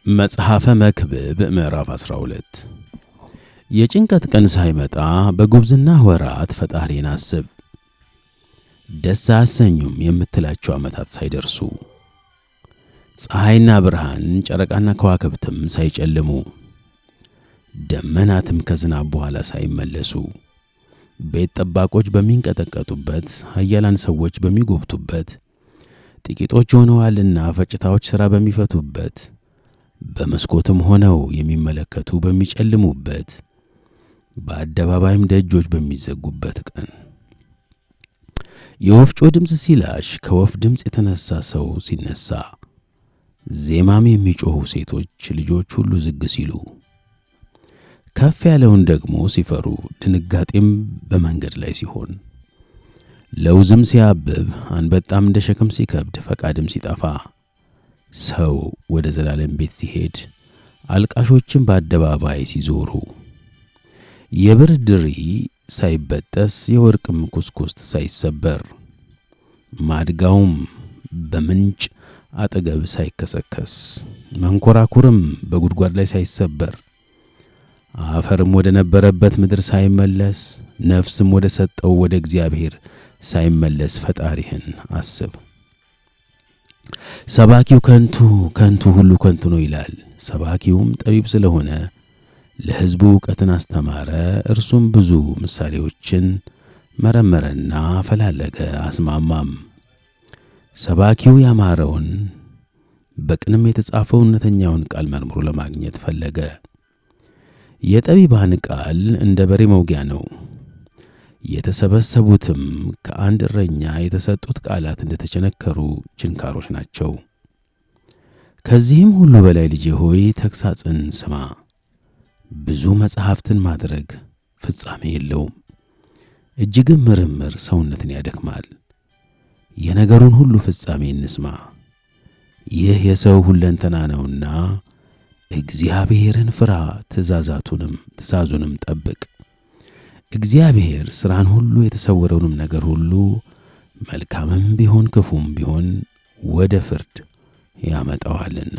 መጽሐፈ መክብብ ምዕራፍ 12። የጭንቀት ቀን ሳይመጣ በጉብዝና ወራት ፈጣሪን አስብ። ደስ አያሰኙም የምትላቸው ዓመታት ሳይደርሱ፣ ፀሐይና ብርሃን ጨረቃና ከዋክብትም ሳይጨልሙ፣ ደመናትም ከዝናብ በኋላ ሳይመለሱ፣ ቤት ጠባቆች በሚንቀጠቀጡበት፣ ኃያላን ሰዎች በሚጎብቱበት፣ ጥቂቶች ሆነዋልና ፈጭታዎች ሥራ በሚፈቱበት፣ በመስኮትም ሆነው የሚመለከቱ በሚጨልሙበት፣ በአደባባይም ደጆች በሚዘጉበት ቀን፣ የወፍጮ ድምፅ ሲላሽ፣ ከወፍ ድምፅ የተነሣ ሰው ሲነሣ፣ ዜማም የሚጮኹ ሴቶች ልጆች ሁሉ ዝግ ሲሉ፣ ከፍ ያለውን ደግሞ ሲፈሩ፣ ድንጋጤም በመንገድ ላይ ሲሆን፣ ለውዝም ሲያብብ፣ አንበጣም እንደ ሸክም ሲከብድ፣ ፈቃድም ሲጠፋ፣ ሰው ወደ ዘላለም ቤት ሲሄድ፣ አልቃሾችም በአደባባይ ሲዞሩ፣ የብር ድሪ ሳይበጠስ የወርቅም ኩስኩስት ሳይሰበር፣ ማድጋውም በምንጭ አጠገብ ሳይከሰከስ፣ መንኰራኵርም በጉድጓድ ላይ ሳይሰበር፣ አፈርም ወደ ነበረበት ምድር ሳይመለስ፣ ነፍስም ወደ ሰጠው ወደ እግዚአብሔር ሳይመለስ ፈጣሪህን አስብ። ሰባኪው ከንቱ ከንቱ ሁሉ ከንቱ ነው ይላል። ሰባኪውም ጠቢብ ስለሆነ ለሕዝቡ እውቀትን አስተማረ። እርሱም ብዙ ምሳሌዎችን መረመረና ፈላለገ አስማማም። ሰባኪው ያማረውን በቅንም የተጻፈው እውነተኛውን ቃል መርምሮ ለማግኘት ፈለገ። የጠቢባን ቃል እንደ በሬ መውጊያ ነው። የተሰበሰቡትም ከአንድ እረኛ የተሰጡት ቃላት እንደ ተቸነከሩ ችንካሮች ናቸው። ከዚህም ሁሉ በላይ ልጄ ሆይ ተግሣጽን ስማ። ብዙ መጻሕፍትን ማድረግ ፍጻሜ የለውም፣ እጅግም ምርምር ሰውነትን ያደክማል። የነገሩን ሁሉ ፍጻሜ እንስማ፣ ይህ የሰው ሁለንተና ነውና። እግዚአብሔርን ፍራ፣ ትእዛዙንም ጠብቅ። እግዚአብሔር ሥራን ሁሉ የተሰወረውንም ነገር ሁሉ መልካምም ቢሆን ክፉም ቢሆን ወደ ፍርድ ያመጣዋልና።